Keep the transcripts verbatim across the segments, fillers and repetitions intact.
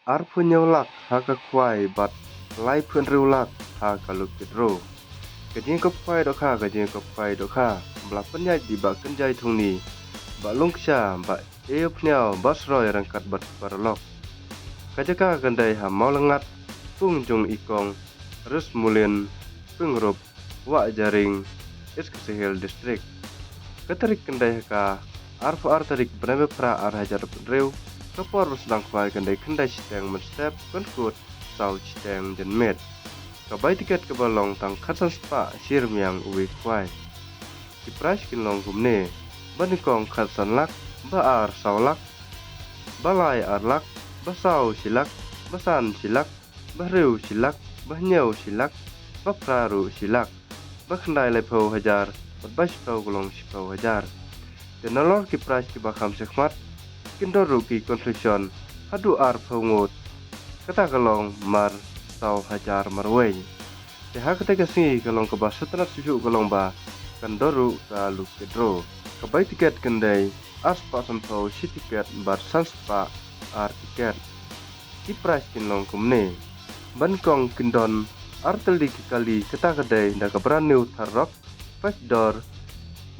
Arphew hynñiew lak ha ka khwai bad laiphew hynriew lak ha ka lucky draw. Ka jingïakop khwai dohkha, ka jingïakop khwai dohkha ba la pynïaid da i Bah Kynjai Thongni, Bah Lungksha, Bah Eophniaw, Bah Sroi ryngkat bad ki paralok. Ka jaka kan dei ha Mawlangat, pung jong i Kong Rismulin Pyngrope, Wah Jaring, East Khasi Hills District. Ka tarik kan dei ha ka arphew ar tarik bnai Phra ar hajar arphew hynriew. Ka por ban sdang khwai kan dei khyndai shiteng mynstep, kyntang saw shiteng janmiet. Ka bai tiket kaba long tang khatsan spah shi rmiang uwei khwai. Ki prize kin long kumne: ba nyngkong khatsan lak, ba ar saw lak, ba lai ar lak, ba saw shi lak, ba san shi lak, ba hynriew shi lak, ba hynñiew shi lak, ba phra ruh shi lak, ba khyndai laiphew hajar, bad ba shiphew ka long shiphew hajar. Te nalor ki prize kiba kham shakhmat, kin don ruh ki consolation haduh arphew ngut. Kata ka long mar saw hajar marwei. Te ha kata ka sngi ka long kaba sngewtynnat shuh shuh ka long ba kan don ruh ka lucky draw. Ka bai tiket kan dei ar spah sanphew shi tiket bad san spah ar tiket. Ki prize kin long kumne: ba nyngkong kin don ar tylli ki kali, kata ka dei da ka brand new Thar Roxx five door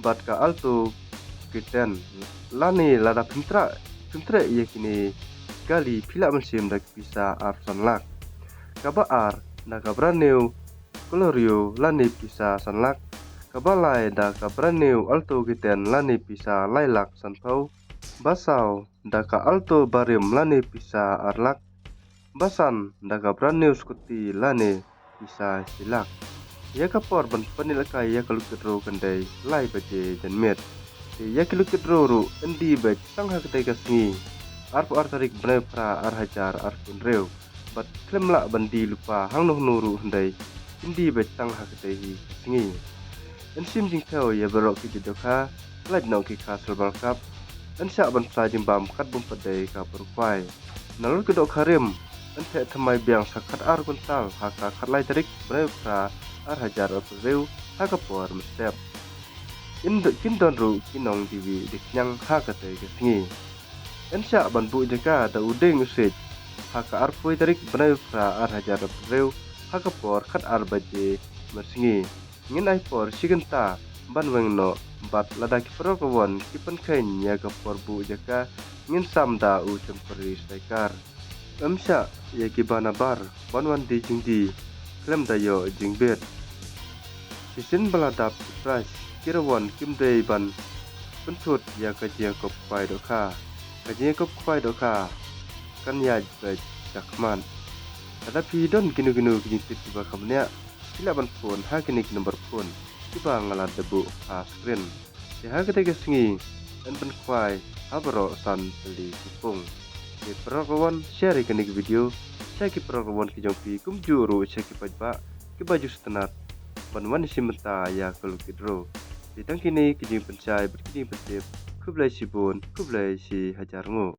bad ka Alto K ten. Lane lada phim treh, phim treh ïa kine ki kali, phi lah ban shim da ki pisa arphew san lak. Kaba ar da ka brand new Celerio lane pisa san lak. Kaba lai da ka brand new Alto K ten lane pisa lai lak sanphew. Ba saw da ka Alto barim lane pisa ar lak. Ba san da ka brand new scooty lane pisa shi lak. Ïa ka por ban pynïalehkai ïa ka lucky draw kan dei lai baje janmiet. Te ïa ki lucky draw ruh yn die beit tang ha katei ka sngi, arphew ar tarik bnai Phra ar hajar arphew hynriew. Bad khlem lah ban die lypa hangno hangno ruh hynrei kin die beit tang ha katei hi ka sngi. Yn shim jingthew ïa baroh ki jait dohkha, lait noh ki kha silver cup. Yn shah ban pynshai jingbam katba ym pat dei ka pyrkhwai. Nalor ki dohkha rim, yn theh thymmai biang sa khatar kwintal ha ka khatlai tarik bnai Phra ar hajar arphew hynriew ha ka por mynstep. Yn do-, kin don ruh ki nong diwi dikhñiang ha katei ka sngi. Yn shah ban buh jaka da u dieng u siej ha ka arphew tarik bnai Phra ar hajar arphew hynriew ha ka por khatar baje mynsngi. Ngin ai por shi kynta ban weng noh, bad lada ki paralok rawon ki pynkheiñ ïa ka por buh jaka, ngin sam da u temporary striker. Ym shah ïa kiba nabar ban wan die jingdie khlem da ïoh jingbit. Shisien ba la dap ki prize, ki rawon kim dei ban pynthut ïa ka jingïakop khwai dohkha. Ka jingïakop khwai dohkha kan ïaid beit shakhmat. Lada phi don kino kino ki jingtip kiba kham bniah, phi lah ban phone ha kine ki number phone kiba nga la dep buh ha screen. Te ha katei ka sngi yn pynkhwai ha baroh san tylli ki pung. Te paralok rawon, share ïa kane ka video sha ki paralok rawon ki jong phi, kumjuh ruh sha ki paidbah kiba ju sngewtynnat ban wan shim bynta ïa ka lucky draw. Te tang kine ki jingpynshai bad ki jingpyntip. Khublei shibun, khublei shi hajar nguh.